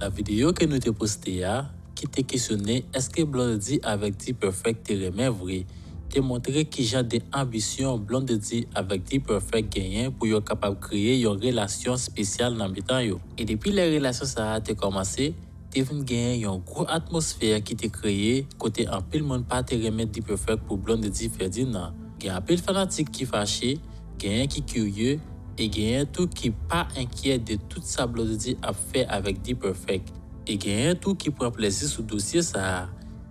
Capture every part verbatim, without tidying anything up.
Nan videyo ke nou te poste a, ki te kesyone èske Blondedy avèk D-Perfect te renmen vre, te montre kijan de anbisyon Blondedy avèk D-Perfect genyen pou yo kapab kreye yon relasyon espesyal nan mitan yo. E depi lè relasyon sa a te kòmanse, te vin genyen yon gwo atmosfè ki te kreye kote anpil moun pa te renmen D-Perfect pou Blondedy Ferdinand. Gen anpil fanatik ki fache, genyen ki kirye, e genyen tou ki pa enkyè de tout sa Blondedy ap fè avèk D-Perfect. E genyen tou ki pran plezi sou dosye sa a,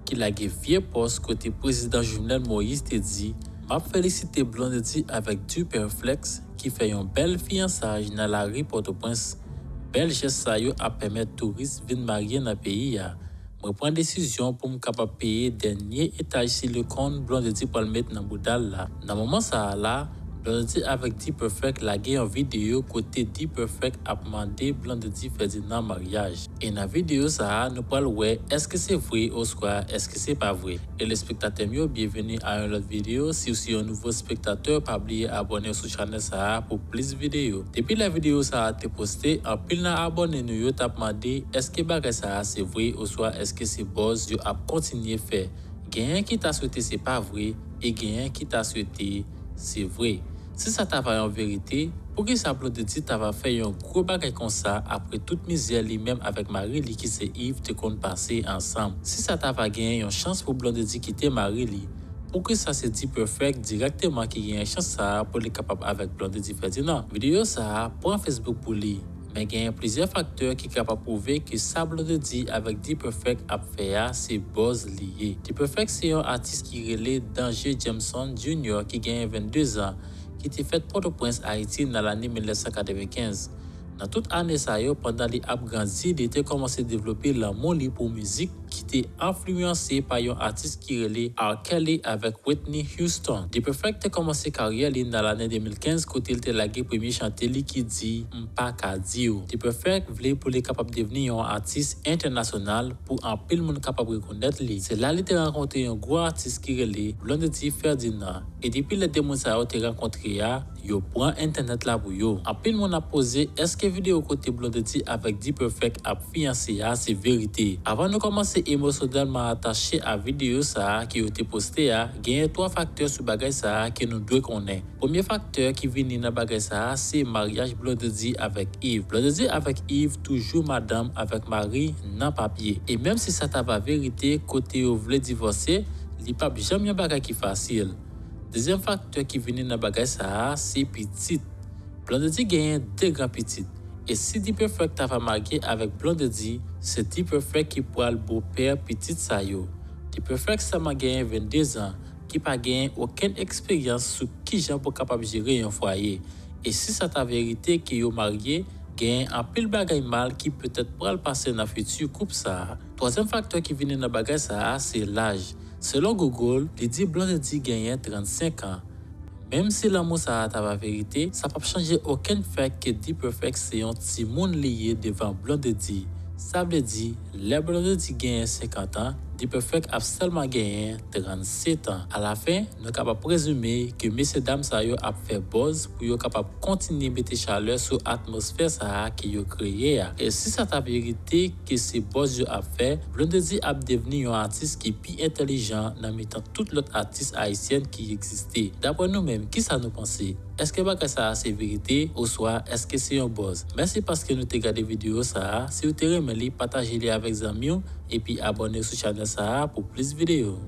ki lage vye pòs kote Prezidan Jovenel Moïse te di, "M ap felisite Blondedy avèk D-Perfect ki fè yon bèl fiyansaj nan lari Pòtoprens. Bèl jès sa yo ap pèmèt touris vin marye nan peyi a. Mwen pran desizyon pou m kapab peye dènye etaj silikòn Blondedy pral met nan bouda l la." Nan moman sa a la, Blondedy avèk D-Perfect lage yon videyo kote D-Perfect ap mande Blondedy Ferdinand maryaj. E nan videyo sa a, nou pral wè èske se vre oswa èske se pa vre. Telespektatè m yo, byenveni a yon lòt videyo. Si w se yon nouvo spektatè, pa bliye abòne w sou chanèl sa a pou plis videyo. Depi lè videyo sa a te poste, anpil nan abòne nou yo t ap mande èske bagay sa a se vre oswa èske se buzz yo ap kontinye fè. Genyen ki ta swete se pa vre, e genyen ki ta swete se vre. Si sa ta va yon verite, poukisa Blondedy ta va fè yon gwo bagay konsa apre tout mizè li menm avèk mari li ki se Yves te konn pase ansanm? Si sa ta va genyen yon chans pou Blondedy kite mari li, poukisa se D-Perfect dirèkteman ki genyen chans sa a pou li kapab avèk Blondedy Ferdinand? Videyo sa a pran Facebook pou li. Men genyen plizyè faktè ki kapab pwouve ke sa Blondedy avèk D-Perfect ap fè a se buzz li ye. D-Perfect se yon atis ki rele Danger Jameson Junior ki genyen vennde zan, ki te fèt Pòtoprens, Ayiti nan lane mil nèf san katrevenkenz. Nan tout ane sa yo, pandan li ap grandi, li te kòmanse devlope lanmou li pou mizik ki te enfliyanse pa yon atis ki rele R. Kelly avèk Whitney Houston. D-Perfect te kòmanse karyè li nan lane de mil kenz kote l te lage premye chante li ki di M pa ka di w. D-Perfect vle pou li kapab devni yon atis entènasyonal pou anpil moun kapab rekonèt li. Se la li te rankontre yon gwo atis ki rele Blondedy Ferdinand. E depi lè de moun sa yo te rankontre a, yo pran entènèt la pou yo. Anpil moun ap poze, èske videyo kote Blondedy avèk D-Perfect ap fiyanse a se verite? Avan nou kòmanse emosyonèlman atache a videyo sa a ke yo te poste a, genyen twa faktè sou bagay sa a ke nou dwe konnen. Premye faktè ki vini nan bagay sa a se maryaj Blondedy avèk Yves. Blondedy avèk Yves toujou madanm avèk mari nan papye. E menm si sa ta va verite kote yo vle divòse, li p ap janm yon bagay ki fasil. Dezyèm faktè ki vini nan bagay sa a se pitit. Blondedy genyen de granpitit. E si D-Perfect ta va marye avèk Blondedy, se D-Perfect ki pral bopè pitit sa yo. D-Perfect sèlman genyen vennde zan, ki pa genyen okenn eksperyans sou kijan pou kapab jere yon fwaye. E si sa ta verite ke yo marye, genyen anpil bagay mal ki petèt pral pase nan fiti koup sa a. Twazyèm faktè ki vini nan bagay sa a se laj. Selon Google, li di Blondedy genyen trannsenk an. Menm si lanmou sa a ta va verite, sa p ap chanje okenn fèt ke D-Perfect se yon timoun li ye devan Blondedy. Sa vle di, lè Blondedy genyen senkant an, D-Perfect ap sèlman genyen trannset an. Alafen, nou kapab prezime ke mesyedam sa yo ap fè buzz pou yo kapab kontinye mete chalè sou atmosfè sa a ke yo kreye a. E si sa ta verite ke se buzz yo ap fè, Blondedy ap devni yon atis ki pi entèlijan nan mitan tout lòt atis ayisyèn ki egziste. Daprè nou menm, kisa nou panse? Èske bagay sa a se verite, oswa èske se yon buzz? Mèsi paske nou te gade videyo sa a. Si w te renmen li, pataje li avèk zanmi w, epi abòne w sou chanèl sa a pou plis videyo.